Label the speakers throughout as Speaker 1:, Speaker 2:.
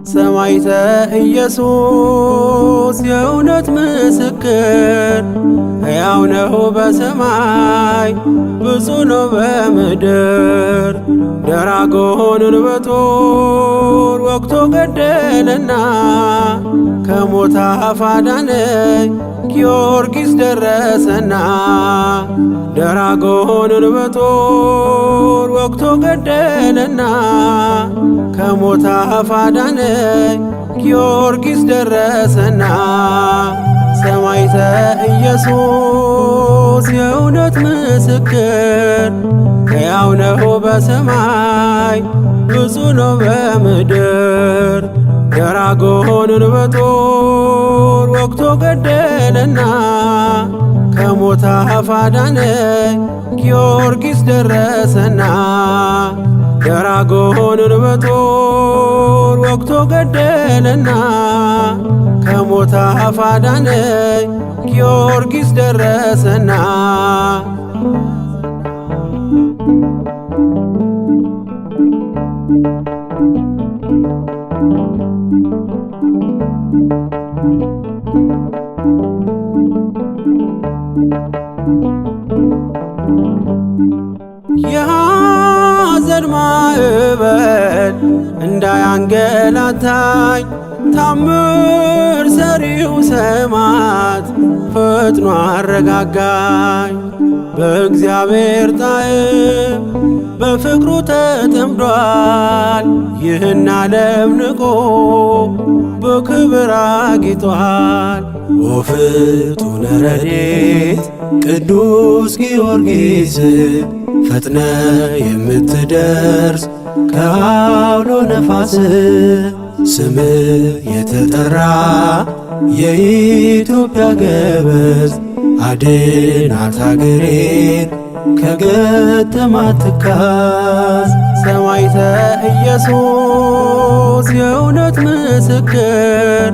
Speaker 1: ሰማዕተ ኢየሱስ የእውነት ምስክር፣ ሕያው ነው በሰማይ ብፁዕ ነው በምድር። ደራጎንን በጦር ወግቶ ገደለና ከሞት አፍ አዳነኝ ጊዮርጊስ ደረሰና። ደራጎንን በጦር ወግቶ ገደለና ከሞት አፍ አዳነኝ ጊዮርጊስ ደረሰና። ሰማዕተ ኢየሱስ የእውነት ምስክር፣ ሕያው ነው በሰማይ ብፁዕ ነው በምድር። ደራጎንን በጦር ወግቶ ገደለና ከሞት አፍ አዳነኝ ጊዮርጊስ ደረሰና። ደራጎንን በጦር ወግቶ ገደለና ከሞት አፍ አዳነኝ ጊዮርጊስ ደረሰና። የሐዘን ማዕበል እንዳያንገላታኝ ታምር ሰሪው ሰማዕት ፈጥኖ አረጋጋኝ። በእግዚአብሔር ጣዕም በፍቅሩ ተጠምዷል፣ ይህን ዓለም ንቆ በክብር አጊጧል።
Speaker 2: ወፍጡነ ረድኤት ቅዱስ ጊዮርጊስ ፈጥነ የምትደርስ ከአውሎ ነፋስ፣ ስም የተጠራ የኢትዮጵያ ገበዝ አድናት አገሬን ከገጠማት ትካዝ።
Speaker 1: ሰማዕተ ኢየሱስ የእውነት ምስክር፣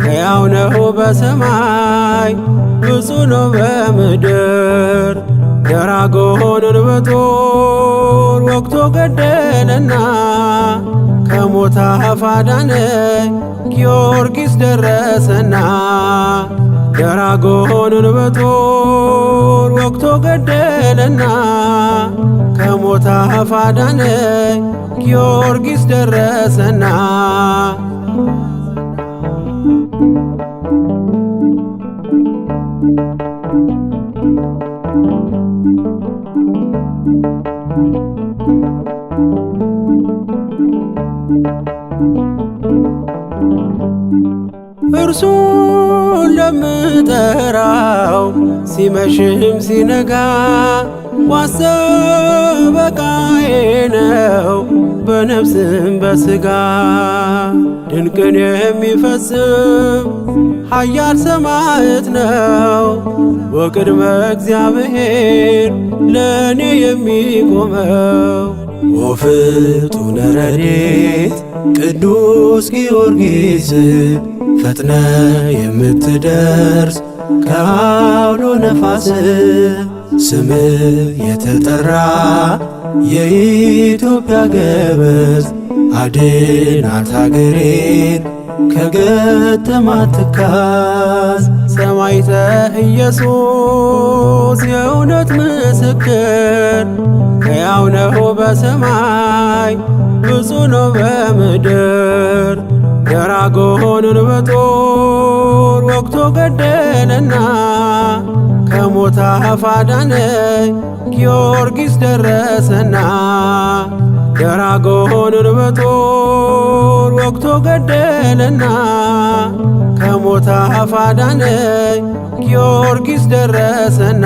Speaker 1: ሕያው ነው በሰማይ ብፁዕ ነው በምድር። ደራጎንን በጦር ወግቶ ገደለና ከሞት አፍ አዳነኝ ጊዮርጊስ ደረሰና። ደራጎንን በጦር ወግቶ ገደለና ከሞት አፍ አዳነኝ ጊዮርጊስ ደረሰና። እርሱን ለምጠራው ሲመሽም ሲነጋ ዋሰ በቃዬ ነው በነፍስም በሥጋ። ድንቅን የሚፈጽም ኃያል ሰማዕት ነው በቅድመ እግዚአብሔር ለእኔ የሚቆመው።
Speaker 2: ወፍጡነ ረድኤት ቅዱስ ጊዮርጊስ ፈጥነ የምትደርስ ከአውሎ ነፋስ፣ ስም የተጠራ የኢትዮጵያ ገበዝ አድናት አገሬን ከገጠማት ትካዝ።
Speaker 1: ሰማዕተ ኢየሱስ የእውነት ምስክር፣ ሕያው ነው በሰማይ ብፁዕ ነው በምድር። ደራጎንን በጦር ወግቶ ገደለና ከሞት አፍ አዳነኝ ጊዮርጊስ ደረሰና። ደራጎንን በጦር ወግቶ ገደለና ከሞት አፍ አዳነኝ ጊዮርጊስ ደረሰና።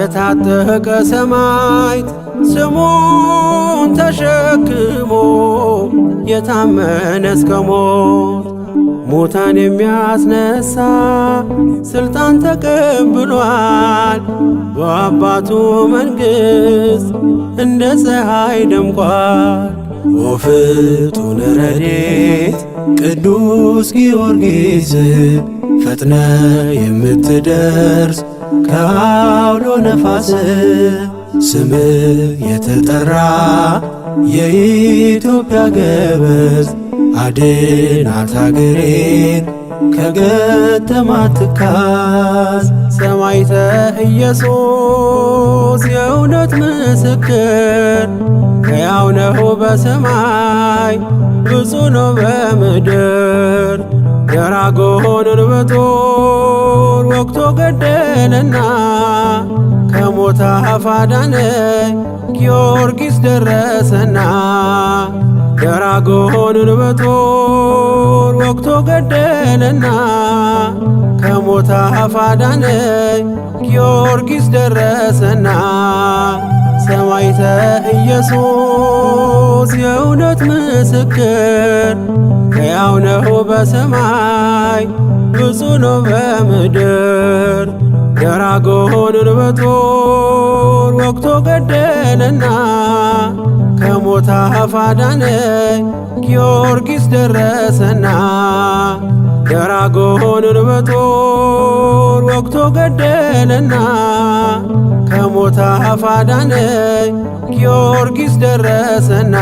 Speaker 1: የታጠቀ ሰማዕት ስሙን ተሸክሞ የታመነ እስከ ሞት ሙታን የሚያስነሳ ስልጣን ተቀብሏል። በአባቱ መንግሥት እንደ ፀሐይ ደምቋል።
Speaker 2: ኦ ፍጡነ ረድኤት ቅዱስ ጊዮርጊስ ፈጥነ የምትደርስ ከአውሎ ነፋስ ስም የተጠራ የኢትዮጵያ ገበዝ አድናት አገሬን ከገጠማት ትካዝ።
Speaker 1: ሰማዕተ ኢየሱስ የእውነት ምስክር ሕያው ነው በሰማይ ብፁዕ ነው በምድር። ደራጎንን በጦር ወግቶ ገደለና ከሞት አፍ አዳነኝ ጊዮርጊስ ደረሰና። ደራጎንን በጦር ወግቶ ገደለና ከሞት አፍ አዳነኝ ጊዮርጊስ ደረሰና። ሰማዕተ ኢየሱስ የእውነት ምስክር ሕያው ነው በሰማይ ብፁዕ ነው በምድር። ደራጎንን በጦር ወግቶ ገደለና ከሞት አፍ አዳነኝ ጊዮርጊስ ደረሰና። ደራጎንን በጦር ወግቶ ገደለና ከሞት አፍ አዳነኝ ጊዮርጊስ ደረሰና።